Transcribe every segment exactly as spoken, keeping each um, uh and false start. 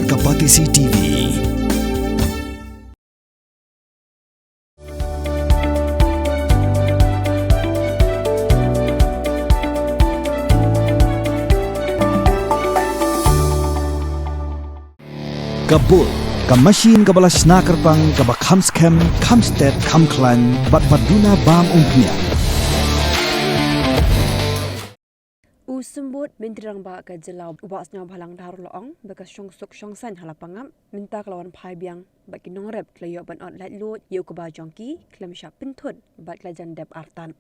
Ka Batesi T V. Ka bul, ka machine kaba la shna kyrpang, kaba kham skhem, kham stet, kham khlaiñ, bad pat duna bam umphniang. U Symbud Myntri Rangbah ka jylla, u Bah Sniawbhalang Dhar, u la ong ba ka shongsuk shongsaiñ ha Lapangap mynta ka la wan phai biang, bad ki nongrep ki la ïoh ban ot laitluid ïa u kba jong ki khlem shah pynthut bad ki la jan dep artat.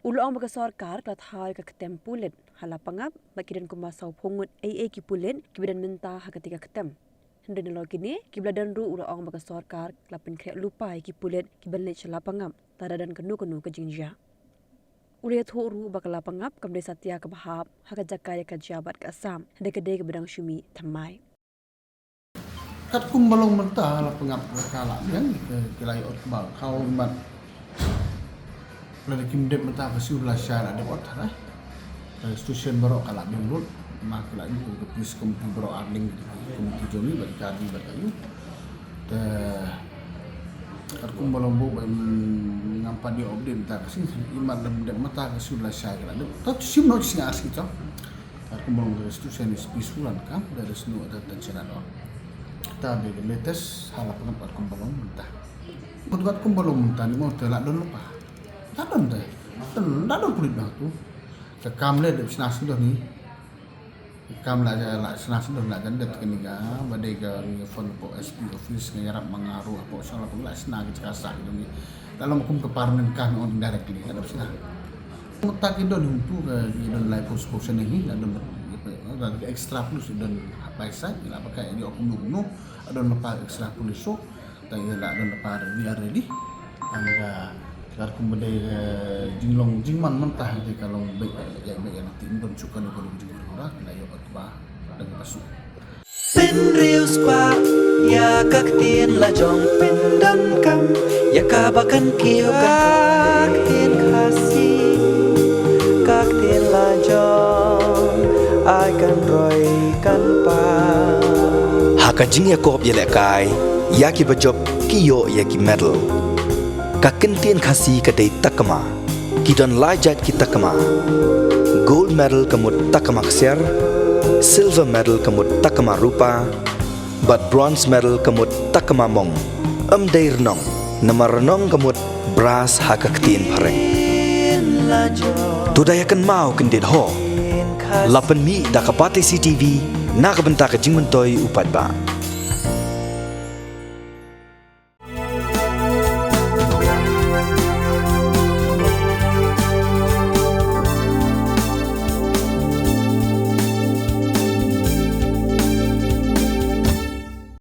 U la ong ba ka sorkar ka la thaw ïa ka ktem pulit ha Lapangap, bad ki don kumba sawphew ngut eiei ki pulit kiba don mynta ha katei ka ktem. Hynrei nalor kine kiba la don ruh, u la ong ba ka sorkar ka la pynkhreh lypa ïa ki pulit kiban leit sha Lapangap lada don kano kano ka jingjia. U la ïathuh ruh ba ka Lapangap kam dei satia kaba hap ha ka jaka ïakajia bad ka Assam, hynrei ka dei kaba dang shu mih thymmai. Katkum ba long mynta, Lapangap ka la biang, ki, ki la ïoh ot ba khaw mat. Lada kim dep mynta ka shu la shai la dep ot, ha. Ka station baroh ka la biang lut, ma ki la ïoh ka police committee baroh, arning committee jong ngi, bad ka di bad ka ïoh. Te katkum ba long, bun ba ngam pat ïoh update mynta ka shu, i mat lada dep mynta ka shu la shai ka la dep. Ta shim noh shisha ka shu to. Katkum ba long ka station is peaceful and calm, there is no other tension at all. Ta dei ka latest ha Lapangap katkum ba long mynta. Katkum ba long mynta ni mo te la don lypa. La don te. La don, la don pulit bang tu. Ka kam leh dep shna sngewdon ni. Kam la, la shna sngewdon, la jan dep kane ka, ba dei ka ngi phone hapoh S P office, ngi ïarap ma nga ruh hapoh sha la, la shna ka jaka sah kito ngi. La long kum ka permanent kam, ngi ong directly, la dep shna. Mynta ki don hangtu, ki don lai force, force ne hi, la don, la don extra police, don bai sa, la pakai ïa kumno kumno, la don lypa extra police, so, ta ïa la don lypa, we are ready. And, uh, katkum ba dei, uh, jinglong jingman mynta, dei ka long beit, ïa beit ïa lynti, ym don shuh kano kano ka jingmyrkhu, la ïoh ba dang ka suk. Pynriewspah ïa ka ktien la jong, pyndonkam ïa kaba kan kiew ka ktien Khasi, ka ktien la jong, ai kan roi kan pang. Ha ka jingïakop ïalehkai ïa kiba jop, ki ïoh ïa ki medal. Ka kyntien Khasi ka dei takma. Ki don lai jait ki takma. Gold medal ka mut takma ksiar, silver medal ka mut takma rupa, bad bronze medal ka mut takma mong. Ym dei rnong, namar rnong ka mut brass ha ka ktien phareng. To da ïa kynmaw kyndit ho. La pynmih da ka Batesi T V na ka bynta ka jingmyntoi u paidbah.